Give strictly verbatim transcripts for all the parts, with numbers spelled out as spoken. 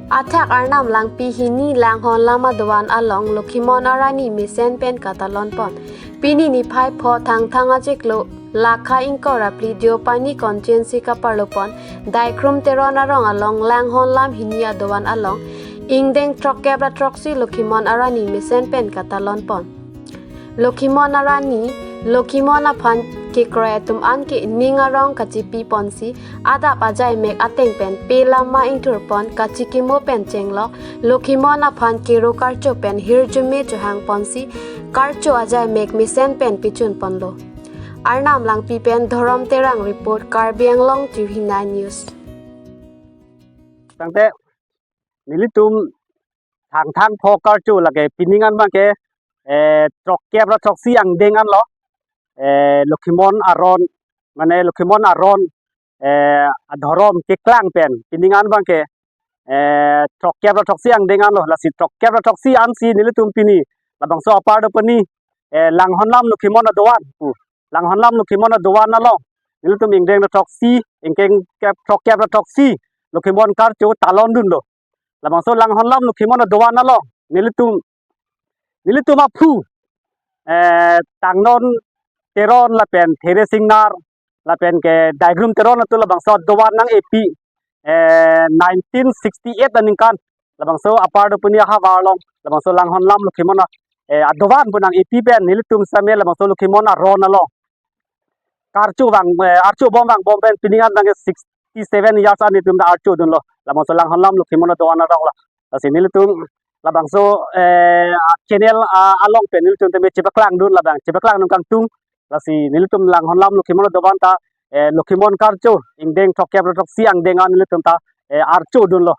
Athak Arnam Langpi hini Langhon Lam adovan along Lokhimon Arani mesen pen katalon pon. Pini niphai pho Thangthang achiklo lakha ingkoi ra phli Deopani constituency kaparlo pon Daikrum Teron arong along Langhon Lam hini adovan along ingdeng throkkep ra throksi Lokhimon Arani mesen pen katalon pon. Lokhimon Arani, Lokhimon aphan kekroi atum an ke ning arong kachipi ponsi, adap ajai mek ateng pen pe lama ingthur pon kachikimo pen chenglok, Lokhimon aphan kero karcho pen hirjume chohang ponsi, karcho ajai mek mesen pen pichun ponlo. Arnam Langpi pen Dhorom Terang report, Karbi Anglong T V nine News. Tangte nelitum Thangthang pho karcho lake pining an abangke, eh, throkkep ra throksi angdeng anlo, eh, Lokhimon Aron, mane Lokhimon Aron, eh, adhorom keklang pen pining an abangke, eh, throkkep ra throksi angdeng anlo, lasi throkkep ra throksi ansi nelitum pini labangso apar do pani, eh, Langhon Lam Lokhimon adovan pu, Langhon Lam Lokhimon adovan along nelitum ingdeng ra throksi, ingdeng kep throkkep ra throksi Lokhimon karcho talon dunlo. Labangso Langhon Lam Lokhimon adovan along nelitum, nelitum aphu, eh, Tangnon Teron lapen There Singnar lapen ke Daikrum Teron atum labangso adovan nang-epi, eh, nineteen sixty-eight aningkan labangso apar do pani ahavar along labangso Langhon Lam Lokhimon a-, eh, adovan pu nang-epi pen nelitum same labangso Lokhimon Aron along karcho vang, eh, archo bom vangbom pen pining an abangke sixty-seven years an nelitum ta archo dunlo. Labangso Langhon Lam Lokhimon adovan along lo. Lasi nelitum labangso, eh, channel, ah, along pen nelitum tame chepaklang dun labang, chepaklang dun kangtung. Lasi nelitum Langhon Lam Lokhimon adovan ta, eh, Lokhimon karcho ingdeng throkkep ra throksi angdeng an nelitum ta, eh, archo dunlo.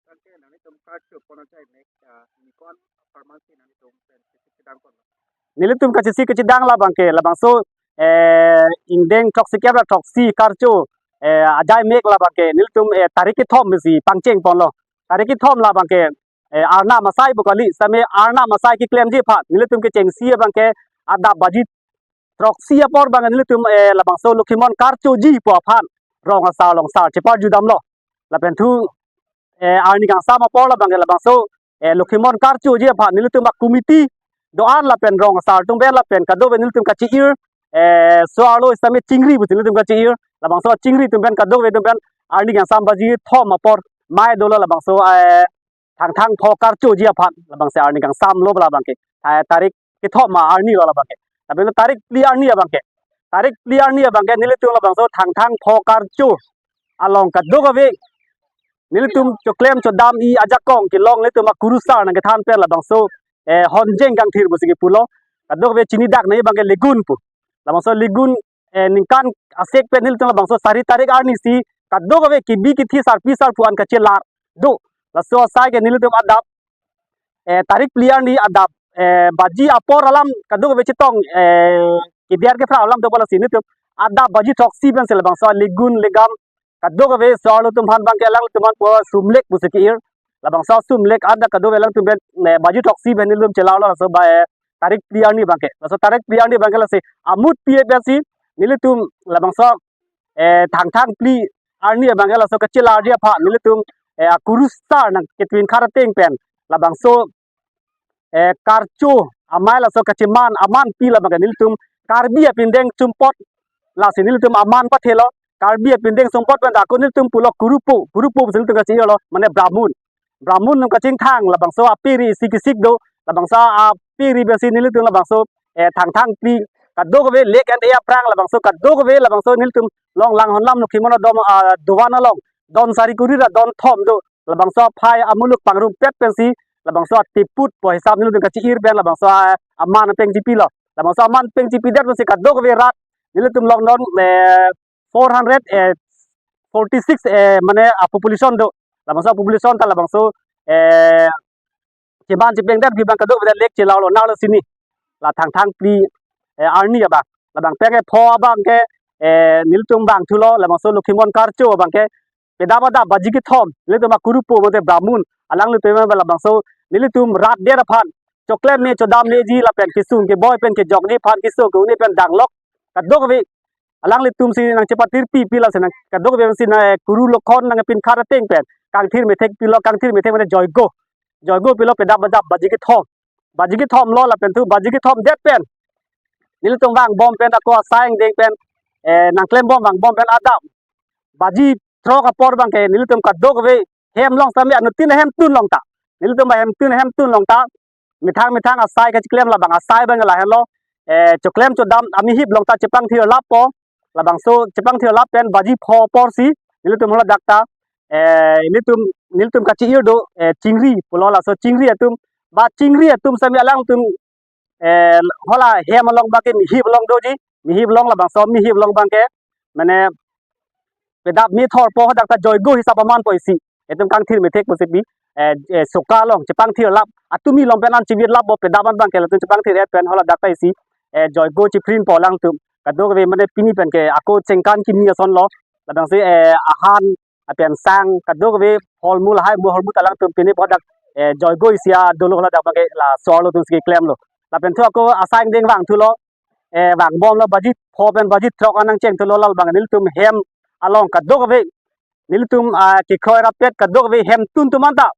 Tangte nanglitum karcho pon ajai mek, ah, nikon apharman si nanglitum pen kachisi kachidang pon? Nelitum kachisi kachidang labangke labangso, eh, ingdeng throksikep ra throksi karcho, eh, ajai mek labangke nelitum, eh, tarik kethom si pangcheng ponlo. Tarik kethom labangke, eh, Arnam asai pu kali, same Arnam asai keklemji aphan nelitum kechengsi abangke adap baji throksi apor abang nelitum, eh, labangso Lokhimon karchoji pu aphan rong asar longsar cheparjudamlo. Lapen thu, eh, arni kangsam apor labangke labangso, eh, Lokhimon karchoji aphan nelitum a-committee do-an lapen rong asar atum pen lapen kadokave nelitum kachi-ir, eh, so-arlo same chingri pusi nelitum kachi-ir. Labangso chingri atum pen kadokave atum pen arni kangsam baji thom apor mei dolo labangso, eh, Thangthang pho karchoji aphan labangsi arni kangsam lo labangke, eh, tarik kethom arni lo labangke. Tapi lo tarik phli arni abangke, tarik phli arni abangke nelitum labangso Thangthang pho karcho along kadokave nelitum choklem chodam-i ajakong kelong nelitum akurusar nangkethan pen labangso, eh, honjeng kangthir pusi kepulo. Kadokave chinidak nai abangke Legun pu. Labangso Legun, eh, ningkan asek pen nelitum labangso sari tarik arni si kadokave kebi kethe sarpi sarpo an kachelar do. Laso asai ke nelitum adap, eh, tarik phli arni adap, eh, baji apor alam kadokave chetong, eh, kebiar kephra alam do, lasi nelitum adap baji throksi pensi labangso Legun Legam kadokave so-arlo atum aphan abangke alangtum aphan pu Sumlek pusi ke-ir. Labangso Sumlek adap kadokave alangtum pen, eh, baji throksi pen nelitum chelarlo laso ba, eh, tarik phli arni abangke. Laso tarik phli arni abangke lasi amut pi pensi nelitum labangso, eh, Thangthang phli arni abangke laso kachelarji aphan nelitum, eh, akurusar nangketwin kharateng pen labangso, eh, karcho amei laso kacheman aman pi labangke nelitum Karbi apindeng sumpot, lasi nelitum aman pathelo. Karbi apindeng sumpot pen ako nelitum pulo kurupo, kurupo pusi nelitum kachi-irlo, mane Bramun. Bramun atum kachingthang labangso apiri isi kesik do, labangso apiri pensi nelitum labangso, eh, Thangthang phli kadokave lake and aphrang labangso kadokave labangso nelitum along Langhon Lam Lokhimon adom, ah, dovan along don sari kuri ra don thom do. Labangso aphai amuluk pangrumpet pensi labangso atiput po hisap nelitum kachi-ir pen labangso, ah, aman peng chipilo. Labangso aman peng chipidet pensi kadokave rat nelitum along non, eh, four hundred, eh, forty-six, eh, mane, ah, population do. Labangso population ta labangso, eh, cheban chepengdet abang kadokave lake chelarlo nalo sini. La Thangthang phli, eh, arni abang. Labang peng e pho abangke, eh, nelitum bangthulo, labangso Lokhimon karcho abangke pedap adap baji kethom nelitum akurupo mate Bramun alanglitum labangso nelitum rat der aphan choklem ne chodam neji lapen kesung keboi pen kejokji aphan kesung ke-un-e pen danglok kadokave alanglitum si nangchepatirpi pi lasi nang kadokave si nang, eh, kuru lokhon nangpinkhat ateng pen kangthir methek pilo, kangthir methek mane joigo. Joigo pilo pedap bajap baji kethom. Baji kethom lo lapen thu baji kethom det pen nelitum vangbom pen ako asai angdeng pen, eh, nangklembom vangbom pen adam baji throk apor abangke nelitum kadokave hem along sami anuttin hem tun longta. Nelitum hem tun hem tun longta. Methang methang asai kachiklem labang asai abang lahenlo. Eh, choklem chodam amihip along ta chepangthir lappo. Labangso chepangthir lap pen baji pho apor si nelitum hala dak ta, eh, nelitum, nelitum kachi-ir do, eh, chingri pulo laso chingri atum, ba chingri atum sami alangtum, eh, hala hem along abangke mihip along doji, mihip along labangso mihip along abangke mane pedap mithorpo, hadak ta joigo hisap amanpo isi. Itum kangthir methek pusi pi, eh, eh, soka along chepangthir lap, atumi along pen an chivit lappo pedap an abangke latum chepangthir et pen hala dak ta isi, eh, joigo chiprinpo alangtum. Kadokave mane pini penke ako chengkan kimi asonlo. Labangsi, eh, ahan apen sang kadokave pholmul hai mo hormu ta alangtum pini po dak, eh, joigo isi adolo hala dak abangke laso arlo atum si klemlo. Lapen thu ako asai angdeng vangthulo, eh, vangbomlo baji pho pen baji throk an nangchengthulo labang nelitum hem along kadokave nelitum, ah, kekroi rapet kadokave hem tun atum anta,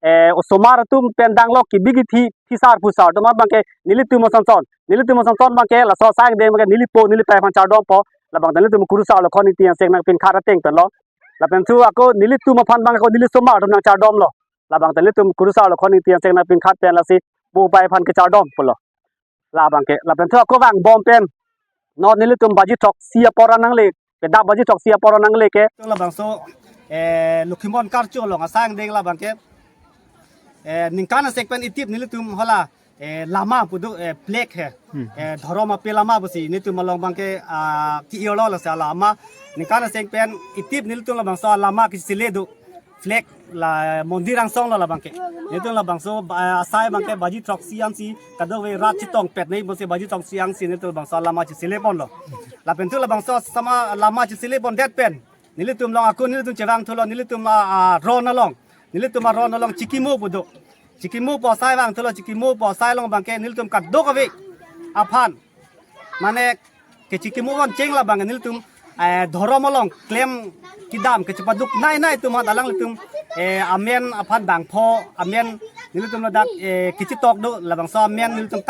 eh, osomar atum pen danglo kibi kithi phisar phusar atum abangke nelitum asonson, nelitum asonson abangke laso asai angdeng abangke neli po neli pai aphan chardompo. Labang ta nelitum kurusar lokhon ingti angseng nangpinkhat ateng penlo. Lapen thu ako nelitum aphan abang ako neli osomar atum nangchardomlo. Labang ta nelitum kurusar lokhon ingti angseng nangpinkhat pen lasi po pai aphan kechardom pulo. Labangke lapen thu ako vangbom pen non nelitum baji throksi apor an nangle, pedap baji throksi apor an nangle ke. Labangso, eh, Lokhimon Karcho along asai angdeng labangke, eh, ningkan asek pen itip nelitum hala, eh, lama pu do, eh, flag he. Hmm. Eh, dhorom ape lama pusi nelitum along abangke, ah, ki-irlo lasi lama. Ningkan asek pen itip nelitum labangso lama kisile do. Flag la mondir angsong lo labangke. Nelitum labangso, ah, asai abangke baji throksi ansi kadokave rat chetongpet nei pusi baji throksi ansi nelitum labangso lama chisile ponlo. Lapen thu labangso sama lama chisile pon det pen nelitum along ako nelitum chevangthulo nelitum, ah, aron along. Nelitum aron along chikimo pu do. Chikimo pu asai vangthulo, chikimo pu asai along abangke nelitum kadokave aphan mane kechikimo vancheng labang nelitum, eh, dhorom along klem kedam kechepaduk nei nei atum aphan alanglitum, eh, amen aphan bangpho amen nelitum ladak, eh, kechetok do labangso amen nelitum